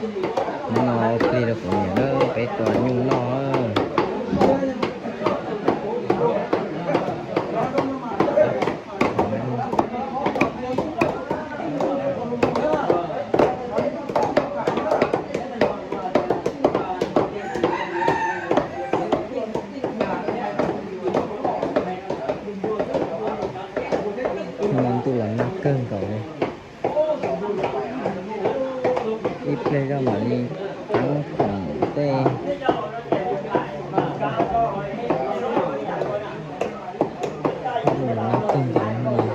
Hnub no ua plig rau kuv niam na, peb tua nyuj noj. Ntuj los nag kawg nkaus li. Ib pliag zoj mam li teeb khoom tej. Ntuj los nag kawg nkaus li.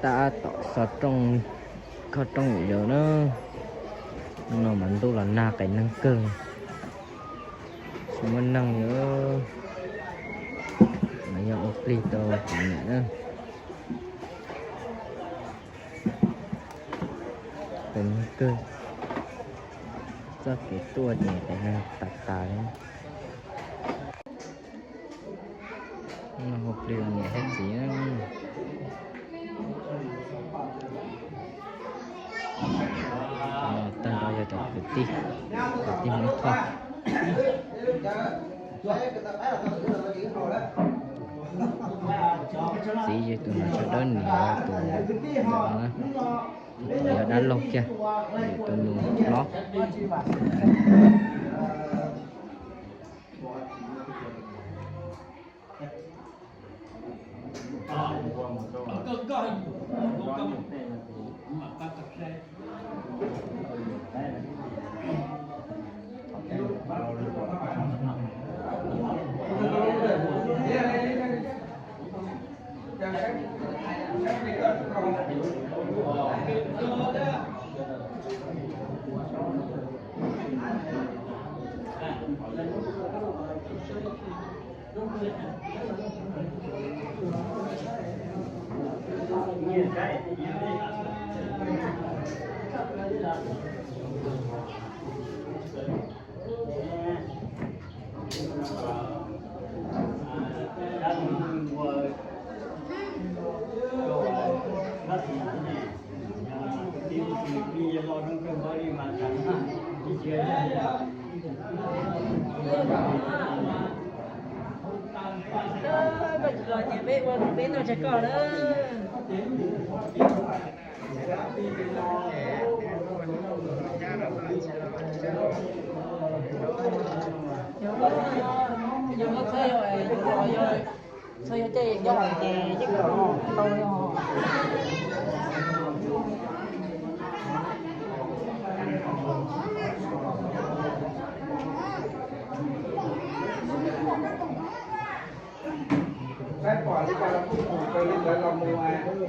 Tab tom so rooj, kho rooj yam yau na. Hnub no mas ntuj los nag qias neeg kawg, tsis muaj neeg li. Mas yog ua plig rau kuv niam na. Qias neeg kawg, txoj kev tuaj ces qias neeg tas tas li. Ua plig rau niam thiab txiv. Tag nrho yog cov kwv tij, kwv tij Hmoob Thoj. Txiv yog tus hnav tsho dawb, niam yog tus, yog dab laug kiag, yog tus nus hlob. Koj tsis los ces peb ua peb noj tseg koj na. Yog koj txhob, yog koj txhob yog, yog txhob yog caij nyob ces yeej tau li os. Saib pom li cas los kuj mus, raws li ntawd los mus.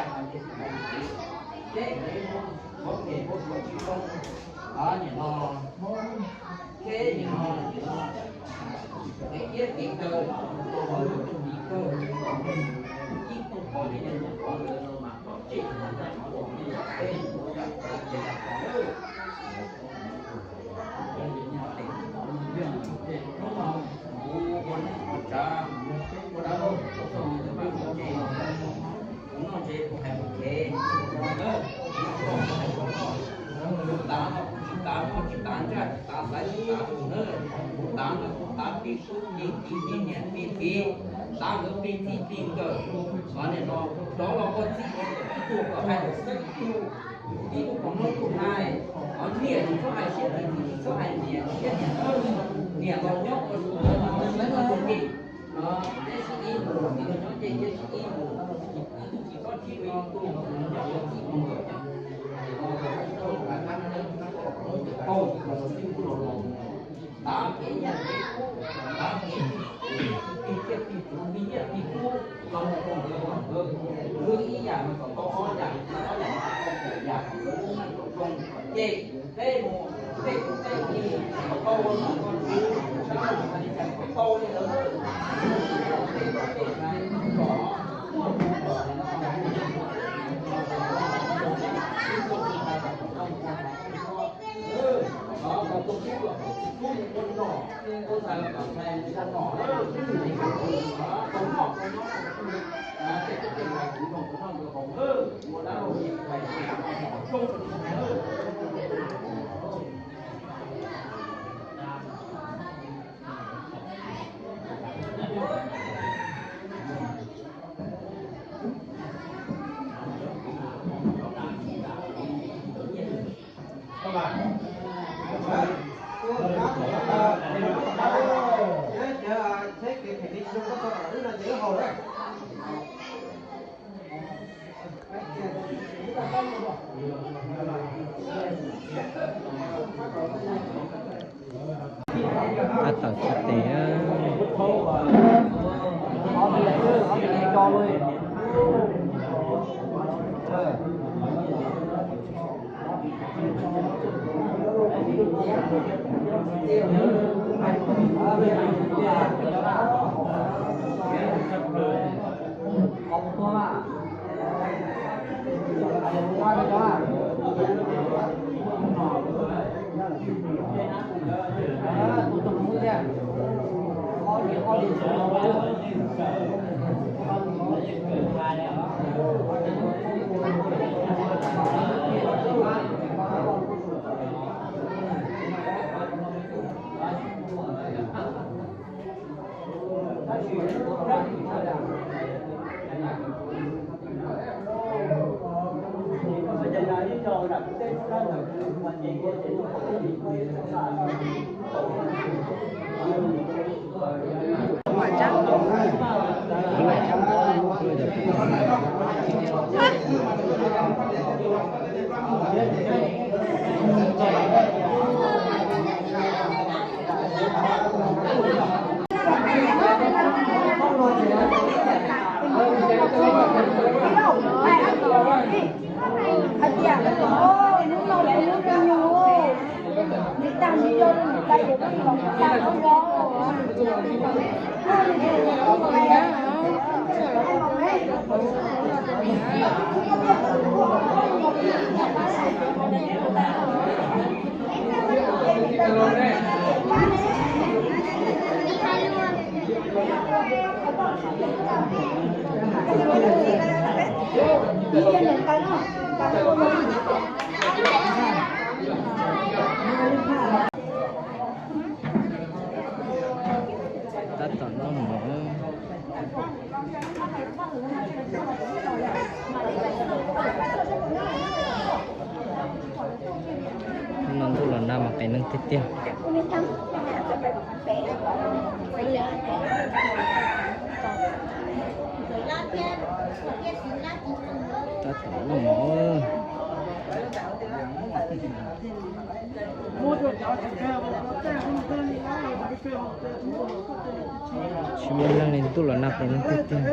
txaj no ces tsis hais li, ces kev muab kev muab tsis zoo, niam no, kev niam no, kev iab kev kaw, tus hauv tus tsis kaw, ib tug pog thiab niam tus pog ntawd no mas kom tseg tus txaj no los mus ua peb ua yam ces yam qhov lawm. Hnub no kuv ua neej ua tsav ua dab laug tuaj txog ntawm tus paj ntawd ces kuv noj ntses kuv hais kuv kev, kuv tav no kuv tsis tav muaj tsis tav ntsaj tsis tav xaiv tsis tav tus na, kuv tav no kuv tav pib sub pib tiv pib niam pib txiv, tav nkawd pib txiv pib nkawm, qhov niam no rov los ua txiv ua nkawm ib tug kom hais lus xwb ib tug, ib tug kom mloog tug hais, qhov niam tsis txhob hais siab txiv txiv tsis txhob hais niam siab niam, niam los nyob ua tus ntawd mas nyob sib ib tus ces, no, nyob sib ib tus, txiv los nyob ces nyob sib ib tus, ib tug tsis txhob khib ib tug, nyob ua txiv ua nkawm, tav kev nyiaj kev kub, tav kev tig tig tig tig tig tig nyiaj tig kub los mus rau nkawd, nkawd ib yam mas kom tau ob yam, ob yam mas tau pum yam, kom zoo kom cem, peb mus peb kuv peb tig kom tau ua nom ua tswv, sab laj hais li cas kom tau li ntawd, peb tau peb hais kom muaj tus kom Tab tom tsis tes. Hais tias, hnub no kuv hnub kawg nyoog. Tab tom noj mov. No ntuj los nag mas qias neeg tiag tiag. Tab tom noj mov. Tsis muaj leej li, ntuj los nag qias neeg tiag tiag.